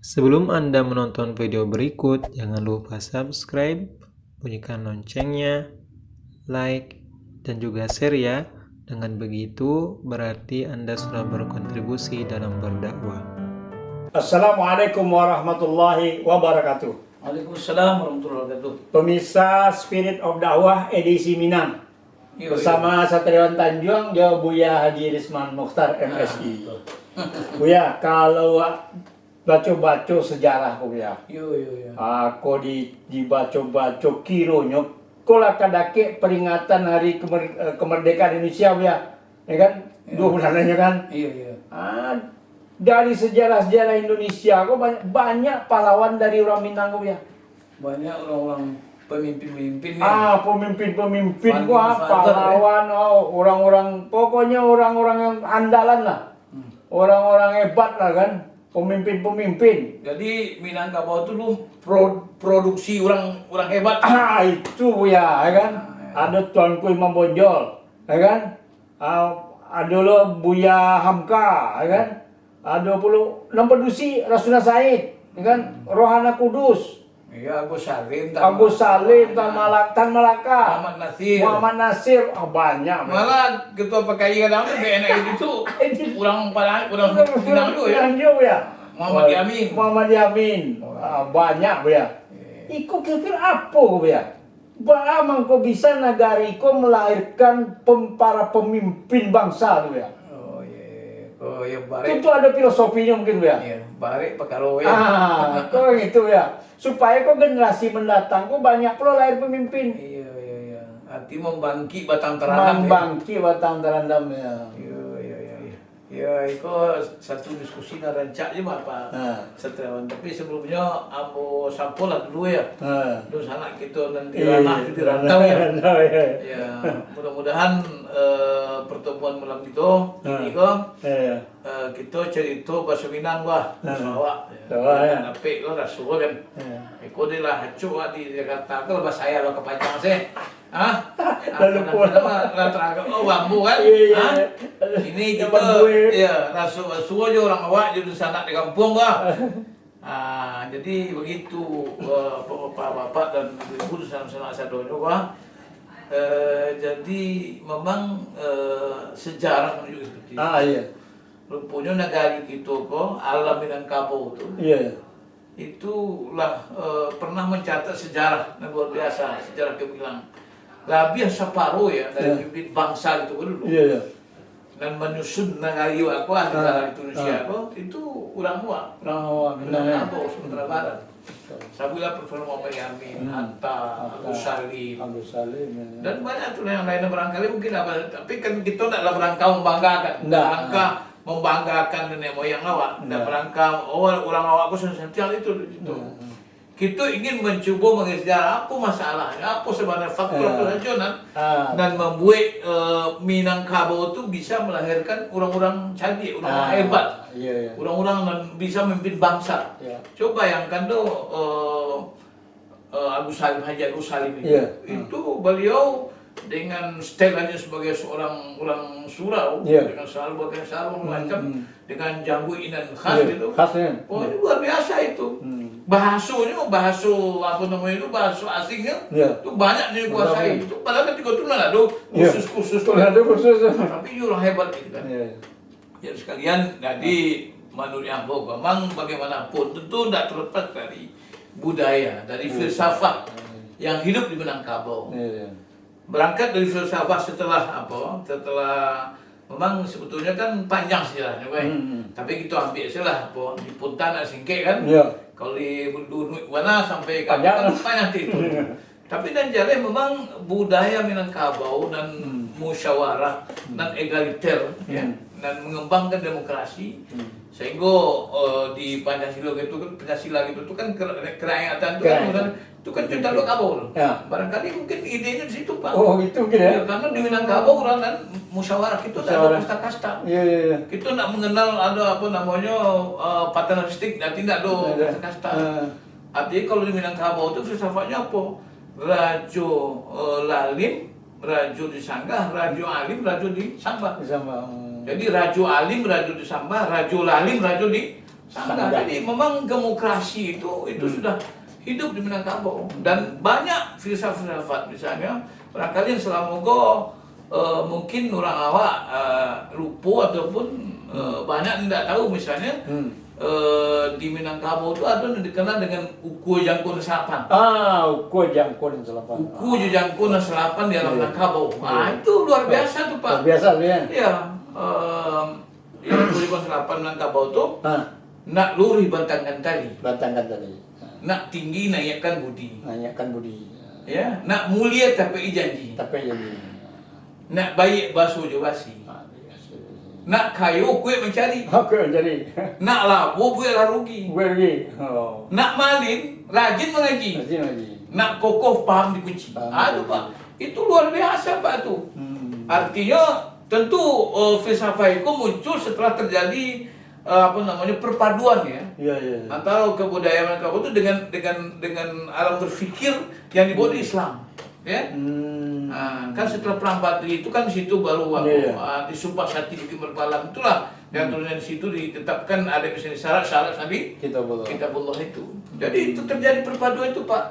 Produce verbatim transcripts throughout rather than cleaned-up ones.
Sebelum Anda menonton video berikut, jangan lupa subscribe, bunyikan loncengnya, like, dan juga share ya. Dengan begitu, berarti Anda sudah berkontribusi dalam berdakwah. Assalamualaikum warahmatullahi wabarakatuh. Waalaikumsalam warahmatullahi wabarakatuh. Pemirsa Spirit of Dakwah edisi Minang. Yo, yo. Bersama Satriawan Tanjuang jo Buya Haji Risman Mukhtar, M Si. Ah, betul. Buya, kalau awak baco-baco sejarah ko, Buya. Yo, yo, yo. Ah, ko di, dibaco-baco, kironyo ko lah ka dakek peringatan Hari Kemer-, eh, Kemerdekaan Indonesia, Buya. Ya kan? Yo. Dua bulan lagi kan? Iyo, iyo. Ah, dari sejarah-sejarah Indonesia ko banyak, banyak pahlawan dari urang Minang ko, Buya. Banyak urang-urang pemimpin-pemimpin ni. Ah, pemimpin-pemimpin, Founding wah, father, eh. Pahlawan, oh, urang-urang, pokoknyo urang-urang yang andalan lah. Hmm. Urang-urang hebat lah kan, pemimpin-pemimpin. Jadi, Minangkabau tu dulu pro-, produksi urang, urang hebat. Ah, itu, Buya, ya kan? Ah, ya. Ado Tuanku Imam Bonjol, ya kan? Ah, ado lo Buya Hamka, ya kan? Ado pulo nan padusi Rasuna Said, ya kan? Hmm. Rohana Kudus. Iyo, Agus Salim, Tan Agus Malaka. Salim, Tan Malak-, Tan Malaka. Muhammad Nasir. Muhammad Nasir, ah, banyak, Buya. Malah Ketua P K I kadang tu, B N I itu, urang Padang, urang Minang tu, ya. Minang tu, ya. Muhammad Yamin. Muhammad Yamin. Oh. Ah, banyak, Buya. Iya. Iko kira-kira apo, Buya? Baa mangko bisa nagari ko melahirkan pem-, para pemimpin bangsa tu, Buya? Oh, iya. Oh, iya, barek. Itu, itu ada filosofinyo mungkin, Buya. Iya, barek pakaro, ya. Ah, ko gitu, Buya. Supayo ko generasi mendatang ko banyak pulo lahir pemimpin. Iya, iya, iya. Arti membangkit batang terandam, ya. Membangkit batang terandam, ya. Iya, iya, iya, iya. Ya, iko satu diskusi nan rancak je, Bapak. Ha. Satriawan. Tapi sebelumnyo, ambo sapolah dulu, ya. Ha. Dunsanak kito nan di ranah tu, di rantau, ya. Iya, di ranah, rantau, ya. Ya, mudah-mudahan, eh, pertemuan malam kito, ha, kini ko, iya, iya, eh, kito carito baso Minang, bah, ha, baso awak, ya. Baso awak, ya. Dapek lo raso, kan. Iya. Iko deh lah, acok, wak, di Jakarta ko lah basaya lo ka Padang, seh. Hah? Lalu pulang. Lah, lah taragak, oh, bambu kan? Iya, iya. Hah? Ini kito, bambu, ya. Iya, raso-raso jo urang awak, jo dunsanak di kampuang, bah. Ah, jadi begitu, eh, bapak-bapak dan ibu-ibu, dunsanak-dunsanak sadonyo, bah. Eh, jadi memang, eh, sejarah menunjukkan seperti itu. Ah, iya. Ruponyo nagari kito ko, alam Minangkabau tu. Iya, iya. Itulah, eh, pernah mencatat sejarah yang luar biasa, sejarah gemilang. Labiah saparo, ya, dari, ya, bibit bangsa itu dulu. Iya, iya. Dan menyusun nagari wak ko, ah, negara Indonesia, ah, ko, itu urang wak. Urang wak, Minang, ya. Minangkabau, Sumatera Barat. Betul. Sabuilah Pertuan Muhammad Yamin, hmm, Hatta, Hatta, Agus Salim. Agus Salim, ya, ya. Dan banyak tu yang lain barangkali mungkin apa, tapi kan kito ndak lah barangka membanggakan. Ndak. Barangka membanggakan nenek moyang awak, dan, ya, barangka, oh, urang awak ko santiang itu, itu. Ya, ya. Kito ingin mancubo mangecek apo masalahnyo, apo sabananyo faktor, ya, tu sajo nan, ah, nan mambuek, eh, Minangkabau tu bisa melahirkan urang-urang cadiak, urang-urang, ah, hebat, iya, iya, urang-urang nan bisa mamimpin bangsa. Iya. Cubo bayangkan tu, eh, eh, Agus Salim, Haji Agus Salim itu. Iya. Hmm. Itu baliau dengan setelanyo sebagai seorang urang surau, iya, dengan sarung, pakai sarung, hmm, macam, hmm, dengan jangguik nan khas, iya, gitu. Khas, ya. Oh, ini luar biasa itu. Hmm. Bahasonyo, bahaso, apa namanya itu, bahaso asingnyo, iya, itu banyak dikuasai. Betul. Itu padahal ketika itu lah ado, iya, kursus-kursus. Lah ado kursus. Tapi dia orang hebat gitu kan. Iya. Jadi sekalian, jadi, hmm, menurut ambo, memang bagaimanapun, tentu ndak terlepas dari budaya, dari, hmm, filsafat, hmm, yang hidup di Minangkabau. Iya, iya. Berangkat dari filsafat setelah apa, setelah, memang sebetulnya kan panjang sejarahnya, kan. Hmm, hmm. Tapi kita ambil sajalah apa, di punta nak singkek kan. Iya. Kalau di Dunuak Buana sampai ke, panjang, kan, panjang cerita. Tapi nan jaleh memang budaya Minangkabau nan, hmm, musyawarah, hmm, nan egaliter, ya, hmm, nan mengembangkan demokrasi, hmm, sehingga, eh, di Pancasila gitu kan, Pancasila gitu tu kan ker-, kerakyatan tu kan, kerakyatan, misalnya, tu kan, hmm, cerita Minangkabau tu. Ya. Barangkali mungkin idenya di situ, Pak. Oh, gitu mungkin, ya? Ya, karena di Minangkabau orang kan musyawarah, kita tak ada, musyawarah, kasta-kasta. Iya, iya, iya. Kita ndak mengenal ada apa namanya, eh, paternalistik, jadi ndak ada, ndak ada, kasta-kasta. Ah. Artinya, kalau di Minangkabau tu filsafatnya apa? Rajo, eh, lalim, rajo disanggah, rajo alim, rajo disambah. Disambah, hmm. Jadi, rajo alim, rajo disambah, rajo lalim, rajo di-, Sanggah. Jadi memang demokrasi itu, itu sudah hidup di Minangkabau. Dan banyak filsafat-filsafat, misalnya, barangkali yang selama ko, eh, mungkin urang awak, eh, lupo ataupun, eh, banyak indak tahu, misalnya, eh, di Minangkabau tu ada yang dikenal dengan ukua jangko nan salapan. Ah, ukua jangko nan salapan. Ukua jo jangko nan salapan di alam Minangkabau. Ah, itu luar biasa tu, Pak. Luar biasa tu, ya. Ya, em, yang ukua jangko nan salapan Minangkabau tu, nak luruih bantangkan tali. Bantangkan tali. Nak tinggi naiakkan budi. Naiakkan budi. Ya, nak mulia tapeki janji. Tapeki janji. Nak baiak baso jo basi. Ah, baiak baso jo basi. Nak kayo kuaik mancari. Ah, kuaik mancari. Nak labo bueklah rugi. Bueklah rugi. Oh. Nak malin, rajin mangaji. Rajin mangaji. Nak kokoh paham dikunci. Paham dikunci. Ah, tu, Pak. Itu luar biasa, Pak, tu. Hmm. Artinya, tentu, eh, filsafat itu muncul setelah terjadi, eh, apa namanya, perpaduan, ya. Ya, ya, ya. Antara kebudayaan Minangkabau tu dengan, dengan, dengan alam berpikir yang dibawa dari Islam, ya. Hmm. Ah, kan setelah Perang Badri itu kan di situ baru apa, ya, ya, ah, di Sumpah Sakti Bukik Merbalang itulah, dan, hmm, kemudian di situ ditetapkan ada misalnya syarat-syarat tadi, Kitabullah. Kitabullah itu. Jadi itu terjadi perpaduan itu, Pak.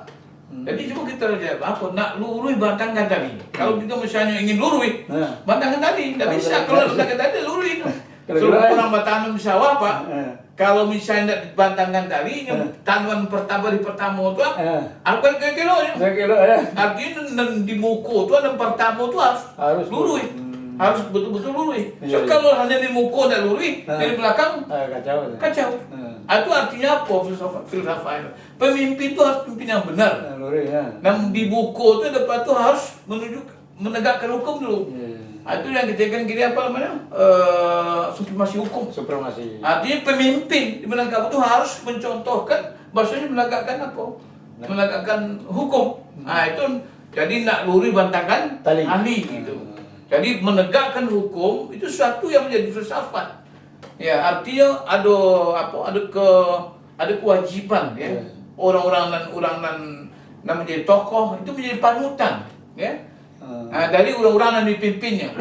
Hmm. Jadi, cubo kito liek, apo, nak luruih bantangkan tali. Kalau, hmm, kito misalnyo ingin luruih, nah, bantangkan tali, ndak bisa. Bantangkan tali. Kalau bantangkan tali, luruih tu. Kalau, kalau urang batanam di sawah, Pak, eh, kalau misalnyo ndak dibantangkan tali, eh, tanaman pertama, di pertama tu, ah, eh, akan kelok-kelok nyo. Kelok-kelok, ya. Artinyo, nan di muko tu, nan pertama tu harus, harus luruih. Hmm. Harus betul-betul luruih. Iya, so, iya, kalau hanya di muko ndak luruih, eh, dari belakang, eh, kacau. Kacau. Eh. Ah, tu artinyo apo filsafat, filsafat? Pemimpin tu harus pemimpin yang benar. Yang lurus, ya. Dan di buku tu, dapat tu harus menunjuk, menegakkan hukum dulu. Ya. Ah, itu yang kita kan kira apa namanya? Eh, supremasi hukum. Supremasi. Artinya pemimpin di Minangkabau tu harus mencontohkan, bahasanya menegakkan apa? Nah. Menegakkan hukum. Hmm. Ah, itu jadi nak lurus bantangkan tali, ahli gitu. Hmm. Jadi menegakkan hukum itu suatu yang menjadi filsafat. Ya, artinya ado apa, ado ke, ado kewajiban, ya. Ya. Orang-orang nan, urang nan, nan menjadi tokoh itu menjadi panutan, ya. Hmm. Ah, dari urang-urang nan dipimpinnyo.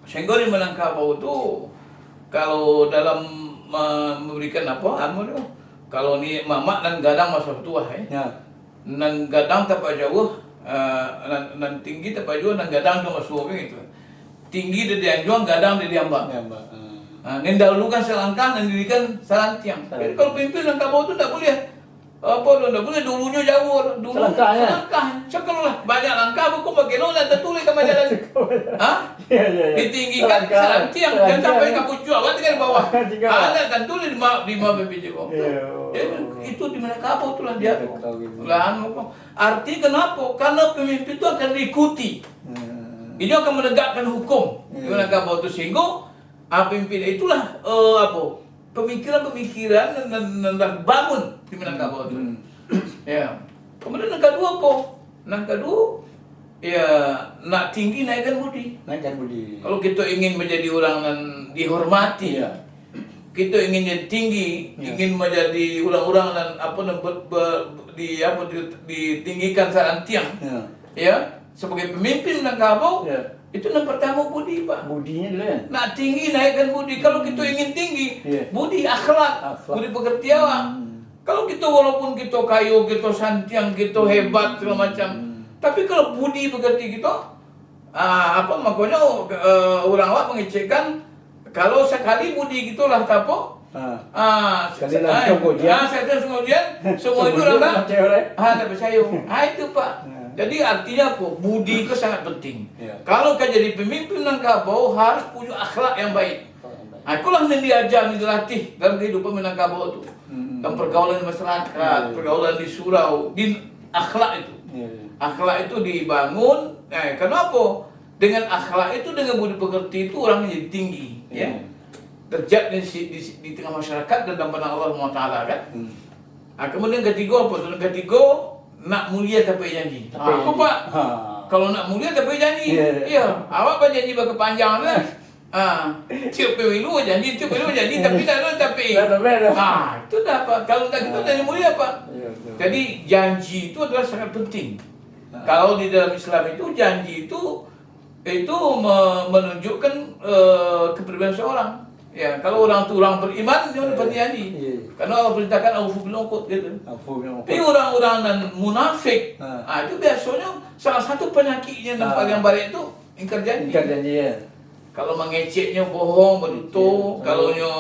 Sehingga di Minangkabau tu, kalau dalam me-, memberikan apa, anu tu, kalau ni mamak nan gadang masuak tuah, eh. Ya. Nan gadang tapak jauah, eh, nan, nan tinggi tapak jauah, nan gadang tu masuak, kan gitu. Tinggi dari anjuang, gadang dari ambak. Dari ambak, hmm. Ha, nan dahulukan salangkah, nan dirikan salantiang. Salantiang. Jadi, kalau pemimpin Minangkabau tu ndak buliah. Apa tu, ndak buliah dulunyo jauah, dulu salangkah, ya? Salangkah. Sakalaulah banyak langkah, buku bakelo lah tatulih ka majalan. Ha? Ya, ya, ya. Ditinggikan salangkah, salantiang, jan sampai ka pucuak, awak tinggal di bawah. Tinggal. Ah, ndak tantu di ma-, di ma pemimpin ko. Ya. Jadi, itu di Minangkabau tu lah dia tu. Minangkabau gitu. Lah, anu ko. Arti kenapa? Karena pemimpin tu akan diikuti. Hmm. Inyo akan menegakkan hukum di Minangkabau tu, sehingga, ah, pemimpin itulah, eh, apa, pemikiran-pemikiran nan, nan, nan lah bangun di Minangkabau tu. Hmm. Ya. Kemudian yang kedua apa? Yang kedua, ya, nak tinggi naikkan budi. Naikkan budi. Kalau kita ingin menjadi orang yang dihormati, ya, kita ingin jadi tinggi, ya, ingin menjadi orang-orang nan, apa, nan ber-, ber-, di, apa, di-, ditinggikan salantiang. Ya. Ya, sebagai pemimpin Minangkabau, ya, itu yang pertama budi, Pak. Budinyo dulu, ya? Nak tinggi, naikkan budi. Kalau kita ingin tinggi, ya, budi akhlak, akhlak, budi pekerti awak. Hmm. Kalau kita, walaupun kita kayo, kita santiang, kita, hmm, hebat, segala macam. Hmm. Tapi kalau budi pekerti kita, ah, apa, makonyo, eh, urang awak mangecekkan, kalau sakali budi kito lah tapo, ha, ah, sakali se-, langsung ah, ujian. Ah, sakali langsung ujian, semua itu urang tak, ah, tak percaya. Ah, itu, Pak. Ha. Jadi, artinya apa? Budi itu sangat penting. Ya. Kalau ka jadi pemimpin Minangkabau, harus punya akhlak yang baik. Akhlak yang baik. Ah, itulah yang diajar, yang dilatih dalam kehidupan Minangkabau tu. Hmm. Dalam pergaulan di masyarakat, ya, ya, pergaulan di surau, di akhlak itu. Ya, ya. Akhlak itu dibangun, eh, kenapa? Dengan akhlak itu, dengan budi pekerti itu, orang jadi tinggi, ya. Hmm. Derajat di si-, di si-, di tengah masyarakat dan dalam pandang Allah Subhanahu Wa Taala, kan? Hmm. Ah, kemudian ketiga apa tu? Ketiga, nak mulia tapi janji. Tapi janji. Ah, apa, Pak? Ha. Kalau nak mulia tapi janji. Ya, ya. Ya, awak bajanji baka panjang tu, kan? Ah, tiap pemilu janji, tiap pemilu janji, tapi tak ada tapi. Tak ada tapi. Ah, itu dah, Pak. Kalau tak gitu, ah, jadi mulia, Pak. Ya, betul. Jadi, janji itu adalah sangat penting. Ah. Kalau di dalam Islam itu, janji itu, itu me-, menunjukkan, eh, kepribadian seorang. Ya, kalau urang tu urang bariman, dia pasti janji. Iyo, iyo. Karena Allah perintahkan, "Aufu bil uqud," gitu. Aufu bil uqud. Tapi urang-urang nan munafik, ha, ah, itu biasonyo salah satu panyakiknyo nan, ah, paling barek tu ingkar janji. Ingkar janji, ya. Kalau mangeceknyo bohong, baduto, kalau nyo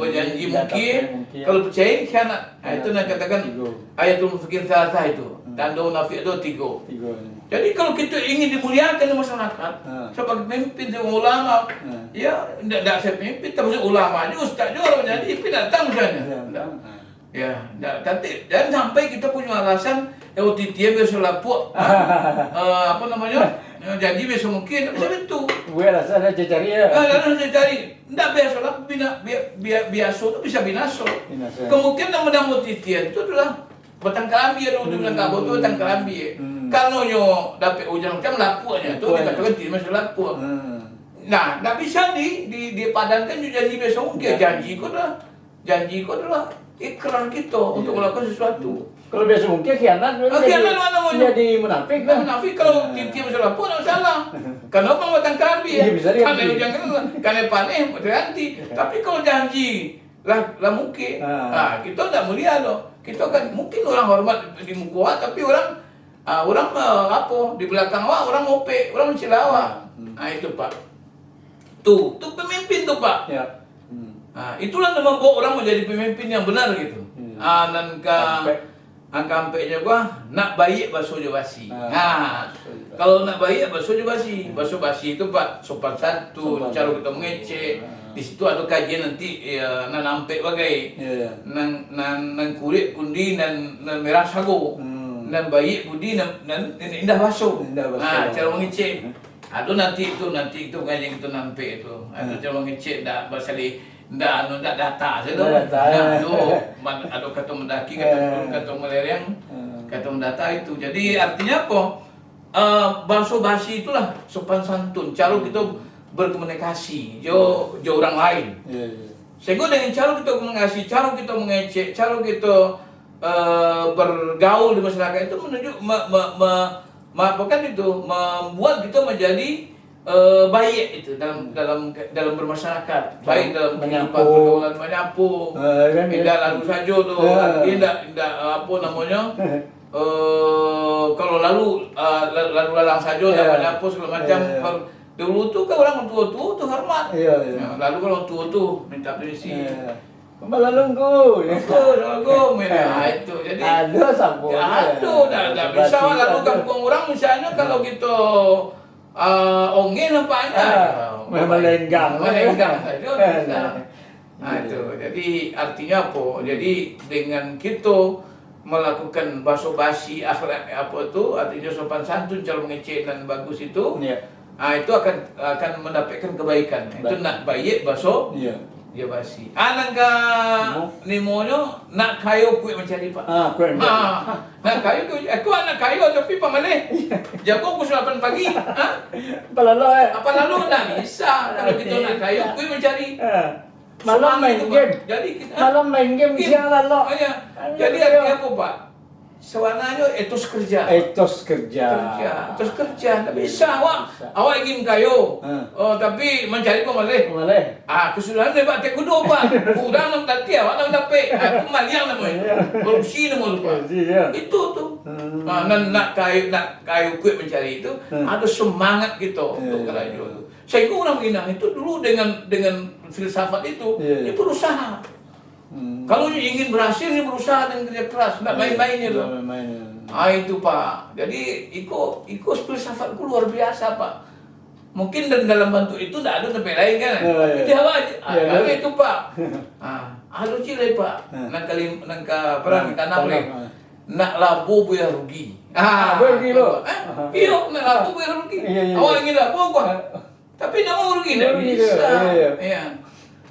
bajanji mungkin, kalau picayo khianat. Ah, itu nan katakan, ayatul munafiqin salasah itu. Hmm. Tando munafik tu tigo. Tigo ni. Jadi, kalau kito ingin dimuliakan di masyarakat, ha, sabagai pemimpin, sabagai ulama, ha, ya, ndak, ndak sabagai pemimpin, tapi ulama aja, ustaz juga, orang jadi, tapi datang misalnya. Ya. Ndak. Ha. Ya, ndak, tapi jangan sampai kita punya alasan, "Eh, O T T M biasa lapuak." Eh, apa namanya? Eh, janji biasa mungkin, tapi macam itu. Buat alasan dah cari, ya. Ah, lalu saya cari. Ndak biasa lah, bina-, bia-, bia-, biaso tu bisa binaso. Binaso. Kemungkinan menang O T T M tu adalah batang karambia dulu, di Minangkabau tu batang karambia. Hmm. Kalau nyo dapek ujan macam lapuaknyo tu, lapuaknyo, dikatakan tidak masuk lapuak. Hmm. Nah, ndak bisa di, di, dipadankan jo janji biasa mungkin. Ya. Janji ko adalah, janji ko adalah ikrar kito untuk melakukan sesuatu. Kalau biasa mungkin khianat, ah, khianat jadi, mana mau jadi munafik, ndak lah. Munafik kalau, ah, titi masuk lapuak, ndak masalah. Karena memang batang karambia. Iya, bisa diganti. Karena ujan kan, karena paneh, mau diganti. Tapi kalau janji, lah, lah mungkin. Ah. Ah, kito ndak mulia doh. Kito kan mungkin urang hormat di muko awak, tapi urang, ah, urang, eh, apo, di balakang awak, urang ngopek, urang mancela awak. Hmm. Ah, itu, Pak. Tu, tu pemimpin tu, Pak. Ya. Hmm. Ah, itulah nan mambuek urang manjadi pamimpin yang benar gitu. Hmm. Ah, nan ka Sampai Ah, kaampeknyo ko, nak baiak baso jo basi. Ah, nah, baso jo basi. Kalau nak baiak baso jo basi. Hmm. Baso basi tu, Pak, sopan santun, sopan santun, caro kito mangecek. Ah. Di situ ado kajian nanti, ya, nan ampek bagai. Ya, ya. Nan, nan, nan kurik kundi, nan, nan merah sago. Hmm. Nan baiak budi, nan, nan indah baso. Indah baso. Ah, caro mangecek. Hmm. Ado nanti tu, nanti tu kajian kito nan ampek tu. Ado, hmm, caro mangecek ndak basaleh. Ndak, anu, ndak data sajo tu. Ndak data. Nah, tu, man-, ado kato mandaki, kato, eh, turun, kato malereng, eh, kato mandata itu. Jadi, artinyo apo? Eh, baso basi itulah sopan santun, caro kito berkomunikasi jo, jo urang lain. Iya, iya. Sehingga dengan caro kito komunikasi, caro kito mangecek, caro kito, eh, bergaul di masyarakat itu menunjuk, me-, me-, me-, me-, apo kan itu, membuat kito menjadi eh, baiak itu dalam, dalam, dalam bermasyarakat, baik dalam kehidupan pergaulan, manyapo. Ah, kan, indak lalu sajo tu, ah, artinya indak, indak, eh, apo namonyo, eh, kalau lalu, eh, la-, lalu lalang sajo, indak manyapo segala macam. Ya, ya. Kalau dulu tu kan urang tuo-tuo tu hormat. Iya, iya. Ya, lalu kalau tuo tu minta permisi. Iya. Balalu, Ngku. Betul, Ngku. Ah, itu. Jadi, ado, ndak, ndak bisa lalu kampuang urang, misalnyo, kalau kito ah, ongeh nampaknyo. Ah, ya, malenggang. Malenggang sajo, eh, bisa. Nah, itu. Jadi, artinyo apo? Jadi, dengan kito melakukan baso basi, akhlak, apo tu, artinyo sopan santun, caro mangecek nan bagus itu, iya, ah, itu akan, akan mendapatkan kebaikan. Itu baik. Nak baiak baso, iya. Iyo basi. Ah, nan ka limonyo, nak kayo kuek mancari, Pak. Ah, kuek mancari. Ah, nak kayo kuek, aku anak kayo tapi pamaleh. Jago pukul salapan pagi. Ha? Apa lalu, eh? Apa lalu? Ndak bisa. Kalau kito nak kayo kuek mancari. Ah. Malam main game. Jadi kito, ha? Malam main game, siang lalok. Oh, iya. Jadi artinya apa, Pak? Sabananyo etos kerja. Etos kerja. Kerja. Etos kerja. Ndak bisa awak. Ndak bisa. Awak ingin kayo. Ha. Oh, tapi mancari pamaleh. Pamaleh. Ah, kasudahan dek Pak Tek Kudo, Pak. Urang nan tati awak nan dapek. Ah, itu maliang namonyo. Iya. Korupsi namo tu, Pak. Korupsi, ya. Itu tu. Hmm. Ah, nan nak kayo, nak kayo kuek mancari itu, hmm, ado semangat kito, iya, untuk karajo tu. Sehingga urang Minang itu dulu dengan, dengan filsafat itu, iya, iya, dia berusaha. Hmm. Kalau ingin berhasil, dia berusaha dengan kerja keras, ndak, iya, main-main dia tu. Ndak main-main. Ah, itu, Pak. Jadi, iko, iko filsafatku luar biasa, Pak. Mungkin dan dalam bentuk itu ndak ado sampai lain kan. Ya, ya. Tapi di awak aja, ah, ya, ya, itu, Pak. Ah, ado ciek lai, Pak. Ya. Nan kalim-, nan ka, perang, ya, kaanam lai. Ah. Nak labo buliah rugi. Ah, buliah rugi lo. Eh? Aha. Iyo, nak labo buliah rugi. Iya, iya, iya. Awak ingin labo, Pak. Ya. Tapi ndak mau rugi, ndak bisa. Rugi tu, iya, iya. Iya.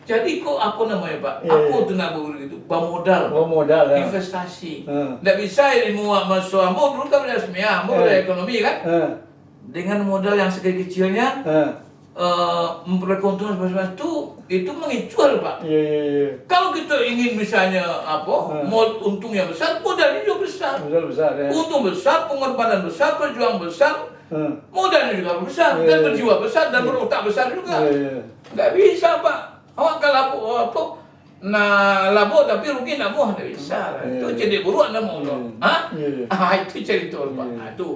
Jadi kok, apa namanya, Pak? Iya, iya. Apa tu nak rugi tu? Bamodal. Bamodal, ya. Investasi. Hmm. Ndak bisa ilmu awak masuak. Ambo dulu kan dari Asmiah, ambo, iya, dari ekonomi, kan? Hmm. Dengan modal yang sekecil-kecilnya, hmm, eh, memperoleh keuntungan sebesar itu, itu mengicual, Pak. Iya, iya, iya. Kalau kita ingin misalnya, apa, hmm, mau untung yang besar, modalnya juga besar. Modal besar, ya. Untung besar, pengorbanan besar, perjuangan besar, Hmm. Modalnya juga besar, iya, dan, iya, berjiwa besar, dan, iya, berotak besar juga. Iya, iya. Nggak bisa, Pak. Awak ka labo, apo, nah, labo tapi rugi ndak amuah, ndak bisa lah. Itu cadiak buruak namo tu. Ha? Ah, itu carito tu, Pak. Ah, tu.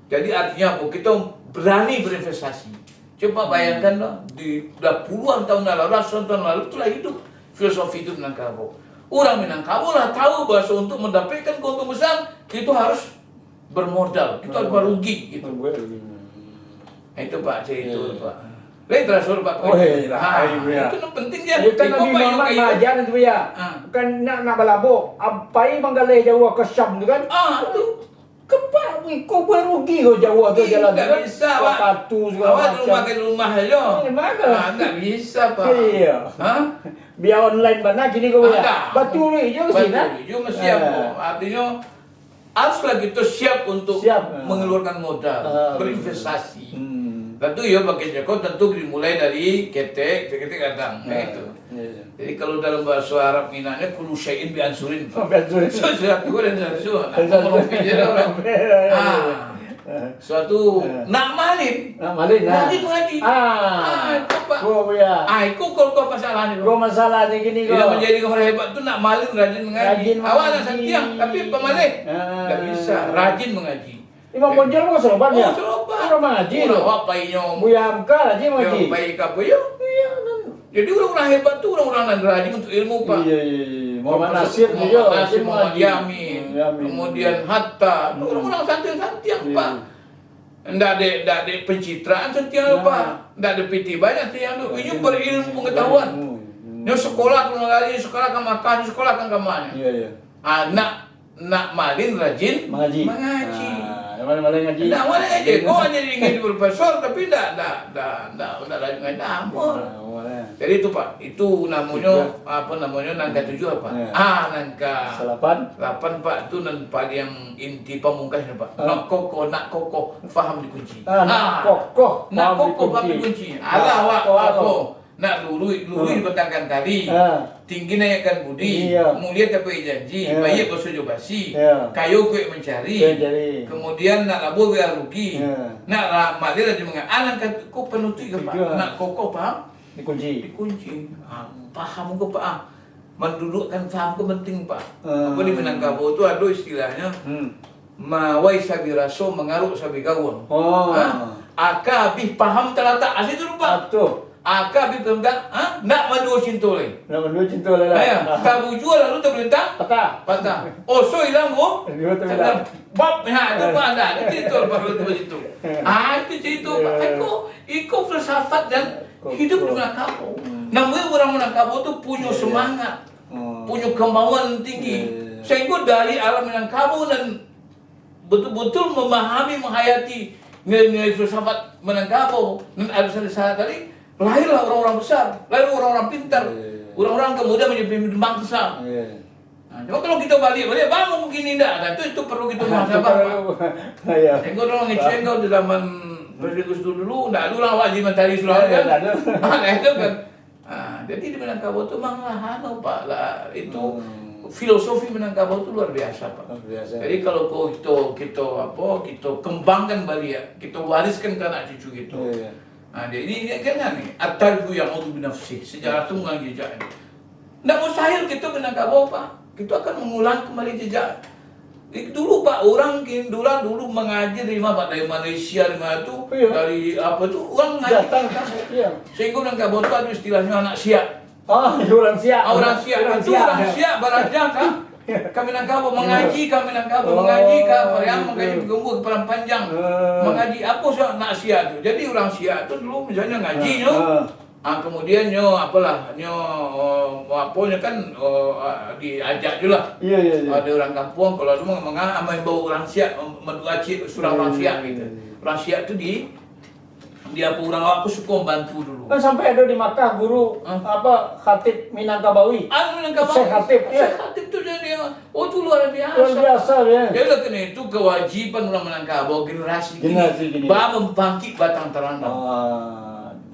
Jadi artinyo apo? Kito barani barinvestasi. Coba bayangkan lah, di, lah puluahan tahun lalu, ratusan tahun lalu, itulah hidup filosofi itu Minangkabau. Urang Minangkabau lah tahu bahwa untuk mendapatkan keuntungan besar, itu harus bermodal, itu harus barugi gitu. Nah, itu, Pak, carito tu, Pak. Lain teraso, Pak. Oh, iya, iya. Ha, itu nan penting dia. Itu kan Nabi Muhammad maaja tu, ya. Kan nak, nak balabo, pai manggaleh jauah ka Syam tu kan. Ah, tu. Kepak iko barugi ko jauah tu jalan tu kan. Ndak bisa, Pak. Batu segala macam. Awak di rumah, di rumah sajo. Ah, ndak bisa, Pak. Iya. Ha? Bia online bana kini ko, ya. Batu ni je mesti, nah. Batu ni je mesti apo? Artinyo, haruslah kito siap untuk mengeluarkan modal, berinvestasi. Tantu iyo, bagi Joko tantu dimulai dari ketek, ketek gadang, nah, itu. Jadi kalau dalam bahasa Arab Minangnya, kullu syai'in bi ansurin. Bi ansurin. Sesuatu dan sesuatu. Nah, suatu nak malin. Nak malin, nah. Rajin mangaji. Ah, itu, Pak. Ah, iko kalau kau masalah ni, Pak. Kau masalah ni kini kau. Yang menjadi orang hebat tu nak malin, rajin mangaji. Awak nak santiang, tapi pamaleh. Tak bisa, rajin mangaji. Imam Bonjol pun soroban, ya? Oh, soroban. Urang mangaji tu. Urang awak painyo. Buya Hamka rajin mangaji. Pai ka apo yo? Iya, kan. Jadi urang-urang hebat tu urang-urang nan rajin untuk ilmu, Pak. Iya, iya, iya. Muhammad Nasir tu yo, Muhammad Nasir, Muhammad Yamin, Yamin. Kemudian Hatta, urang-urang santiang-santiang, Pak. Ndak ado, ndak ado pencitraan santiang tu, Pak. Ndak ado pitih banyak santiang tu. Inyo berilmu pengetahuan. Nyo sekolah ka Malaya, sekolah ka Makkah, sekolah ka ma nyo. Iya, iya. Anak nak malin rajin mangaji. Mangaji. Ah, nak malin ngaji. Nak malin ngaji. Kau hanya ingin jadi profesor, tapi ndak, ndak, ndak, ndak, ndak rajin ngaji. Ndak amuah. Jadi itu, Pak. Itu namonyo, apo namonyo, nan katujuah, Pak. Ah, nan ka salapan. Lapan, Pak, tu nan paling inti pamungkasnyo, Pak. Nak kokoh, nak kokoh, faham dikunci. Ah, nak kokoh, faham dikunci. Alah, Pak, apo? Nak luruih, luruih dibatangkan tali. Tinggi naikkan budi. Mulia tapaik janji. Baiak baso jo basi. Kayo kuaik mancari. Kemudian nak labo biar rugi. Nak ra-, malin rajin mangaji. Alah, nan ka-, ko panutuik ko, Pak. Nak kokoh, paham? Dikunci. Dikunci. Ah, paham ko, Pak, ah. Manduduakkan paham ko penting, Pak. Apo di Minangkabau tu ado istilahnyo, mawai sabiraso, mangaruk sabigauang. Oh. Ha? Aka abih paham talatak. Asa tu, Pak. Batua. Aka abih paham talatak. Ha? Nak manduo cinto lai. Nak manduo cinto lai lah. Ayo, tabujua lalu tabalintang. Patah. Patah. Oso ilang, Bu. Duo tabilang. Bab, ha, tu, Pak, dah. Itu, itu, Pak, itu, itu. Ah, itu carito, Pak. Iko, iko filsafat dan hidup di Minangkabau. Namonyo urang Minangkabau tu punyo semangat, punyo kemauan tinggi. Sehinggo dari alam Minangkabau nan betul-betul memahami, menghayati nilai-nilai filsafat Minangkabau, nan ado di sana tadi, lahirlah orang-orang besar, lahir orang-orang pintar, orang-orang kemudian menjadi pemimpin bangsa. Nah, cuma kalau kito baliak-baliak, bangun begini ndak, nah, itu, itu perlu kito muhasabah, Pak. Sehinggo dulu, sehinggo di zaman Presiden Gus Dur dulu, ndak ado urang awak di Mentari Sulawesi, kan? Nah, itu kan. Ah, jadi di Minangkabau tu memang lah, anu, Pak, lah, itu filosofi Minangkabau tu luar biasa, Pak. Luar biasa. Jadi kalau ko-, kito, kito, apo, kito kembangkan baliak, kito wariskan ka anak cucu kito. Iya, iya. Ah, jadi ini kan ni, at-tarikhu ya'udu binafsih, sejarah tu mengulang jejaknya. Ndak mustahil kito Minangkabau, Pak. Kito akan mengulang kembali jejak. Di-, dulu, Pak, urang kin-, dulu, dulu mangaji dari ma, Pak? Dari Malaysia, dari ma tu, dari apo tu, urang mangaji Minangkabau. Iya. Sehinggo Minangkabau tu ado istilahnyo anak siak. Ah, urang siak. Ah, urang siak. Urang siak. Urang siak baraja ka, ka Minangkabau, mangaji ka Minangkabau, mangaji ka Pariaman, mangaji Bukittinggi, ka Padang Panjang. Mangaji apo sa-, anak siak tu. Jadi urang siak tu dulu misalnyo ngajinyo, ah, kemudian nyo, apolah, nyo, oh, aponyo kan, oh, ah, diajak julah. Iya, iya, iya. Ado urang kampuang, kalau ado manga-, manga-, amai bau urang siak, mem-, mandua ciek surang urang siak gitu. Urang siak tu di, di apo, urang awak tu suko mambantu dulu. Kan sampai ado di Makkah guru, apo, khatib Minangkabawi. Ah, Minangkabawi. Syekh Khatib, iya. Syekh Khatib tu jadi, oh, tu luar biasa. Luar biasa, ya. Jadi, oleh karena itu, kewajiban urang Minangkabau generasi kini, generasi kini, ba-, membangkit batang tarandam. Ah.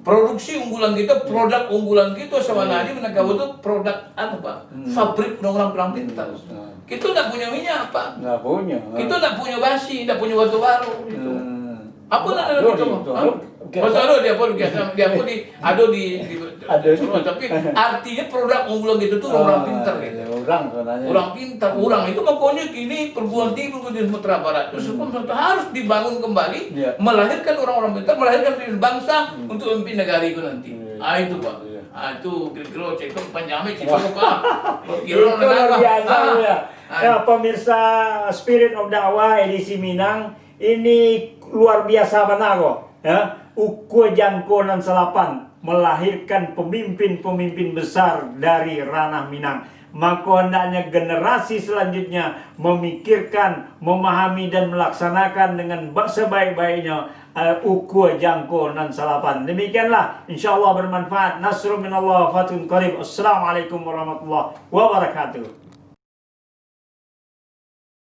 Produksi unggulan kito, produk unggulan kito sabananyo Minangkabau tu produk, anu, Pak, pabrik urang-urang pintar. Kito ndak punyo minyak, Pak. Ndak punyo. Kito ndak punyo basi, ndak punyo batu bara, gitu. Hmm. Apa lah dalam kitab? Ado di, ado di, ado di, tapi artinya produk unggulan kita tu orang pintar gitu. Orang pintar, orang itu makanya kini perguruan tinggi, perguruan tinggi Sumatera Barat tu semua harus dibangun kembali, melahirkan orang-orang pintar, melahirkan pemimpin bangsa untuk memimpin negara itu nanti. Ah, itu, Pak. Ah, itu kira-kira cekok panjang, cekok, Pak. Kira-kira luar biasa, ya. Ya, pemirsa Spirit of Dakwah edisi Minang, ini luar biasa bana ko, ya. Ukua jangko nan salapan melahirkan pemimpin-pemimpin besar dari ranah Minang. Mako, hendaknya generasi selanjutnya memikirkan, memahami, dan melaksanakan dengan ba-, sebaik-baiknya, eh, ukua jangko nan salapan. Demikianlah, insyaallah bermanfaat. Nasrun minallah, fathun qarib. Assalamualaikum warahmatullahi wabarakatuh.